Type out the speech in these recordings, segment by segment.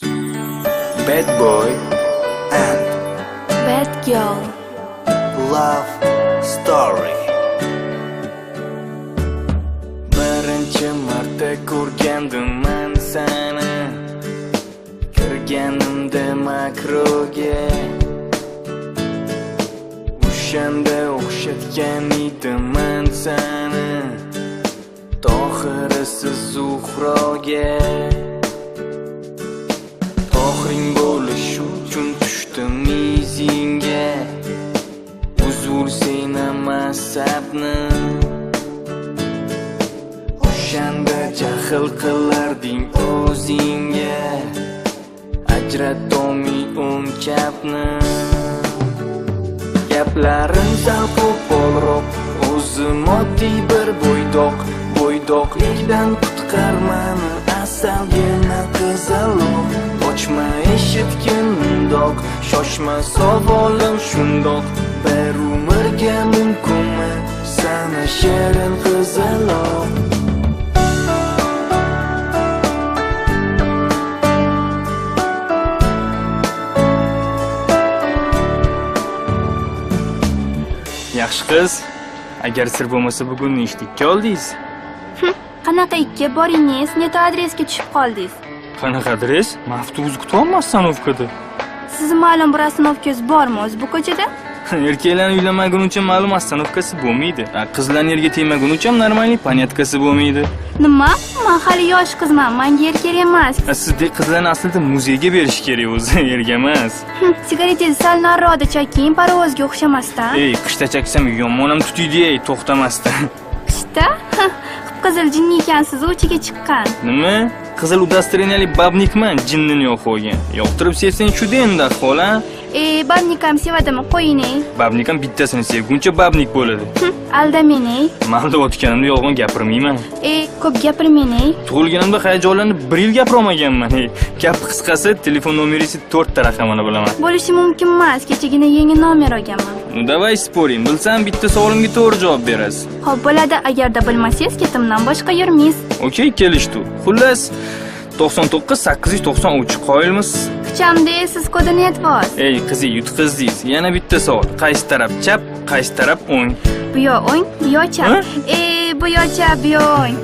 Bad boy and Bad girl. Love story. Birinchi marta ko'rgandim man seni, kirganimda Makroga. O'shanda o'xshatgan edim man seni Tohirisi Zuhroga. Tohiring bo'lish uchun tushdim izingga, Uzr sen asabni. O'shanda jahl qilarding o'zingga, ajratolmay o'ng chapni. Gaplarim sal qo'polroq, o'zim oddiy bir bo'ydoq. Bo'ydoqlikdan qutqar mani, asalgina qizaloq. Qochma, eshitgin mundoq, shoshma savolim shundoq. Bir umrga mumkinmi sana shirin qizaloq? Yaxshi qiz, agar sir bo'lmasa bugun nechta ikki oldingiz? Qanaqa ikki? Boringiz, не то adresga tushib qoldingiz. Qanaqa adres? Men avtobus kutyapman остановкада. Sizni ma'lum bir остановканgiz bormi o'zi bu ko'chada? Erkaklarni uylanmagunicha ma'lum остановкasi bo'lmaydi. Qizlarni erga tegmagunicha ham нормальный поняткasi bo'lmaydi. Nima? Men hali yosh qizman, menga er kerak emas. Sizdek qizlarni aslida muzeyga berish kerak o'zi, erga emas. Sigaretingizni sal nariroqda chaking, parovozga o'xshamasdan. Ey, qishda chaksam yomon ham tutiydi, ey, to'xtamasdan. Qishda? Qip-qizil jinni ekansiz, uchiga chiqqan. Nima? Qizil удостоверение li бабник man, jinnini yo'q qo'ygan. Yoqtirib sevsang shu endi ahvol, a? E, бабник ham sevadimi? Qo'ying. Бабник ham bittasini sevguncha бабник bo'ladi. Aldamang. Man aldayotganimda yolg'on gapirmayman. E, ko'p gapirmang. Tug'ilganimda hayajonlanib bir yil gapirolmaganman. Gap qisqasi, telefon nomeringizni 4 ta raqamini bilaman. Bo'lishi mumkin emas, kechagina yangi nomer olganman. Ну давай спорим. Bilsam bitta savolimga to'g'ri javob berasiz. Xo'p, bo'ladi, agarda bilmasangiz ketimdan boshqa yurmaysiz. Okey, kelishdi. Xullas, 99 893 qoyilmiz. Kuchamda siz kodini aytvoz. Ey qizi, yutqizdingiz. Yana bitta savol. Qaysi taraf chap, qaysi taraf o'ng? Bu yo o'ng, bu yo chap. E, bu yo chap, bu yo o'ng.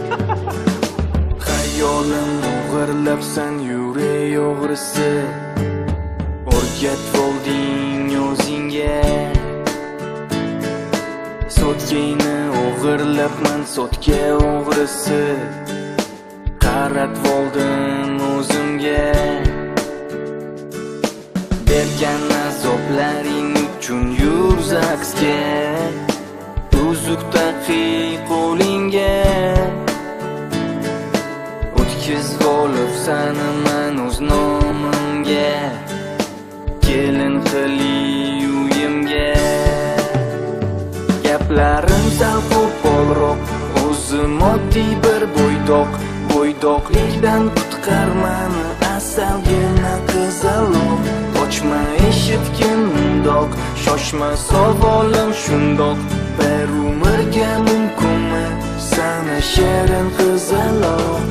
Xayolim o'g'irlabsan yurak o'g'risi. O'rgatib olding o'zingga. Sotkangni o'g'irlabman, sotka o'g'risi. Qaratib oldim o'zimga. Bergan azoblaring uchun yur zagsga. Uzuk taqiy qo'lingga. O'tkazib olibsan man o'z nomimga. Kelin qiliy uyimga. Gaplarim sal qo'polroq, o'zim oddiy bir bo'ydoq. Bo'ydoqlikdan qutqar mani, asalgina qizaloq. Qochma, eshitgin mundoq, shoshma savolim shundoq. Bir umrga mumkinmi sana shirin qizaloq?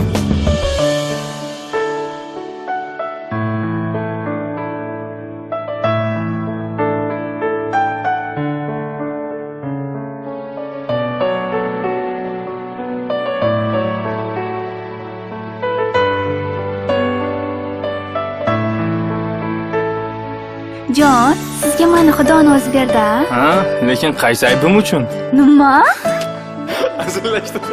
Jon, sizga mani Xudoni o'zi berdi, a? Ha, lekin qaysi aybim uchun? Nima? Hazillashdim.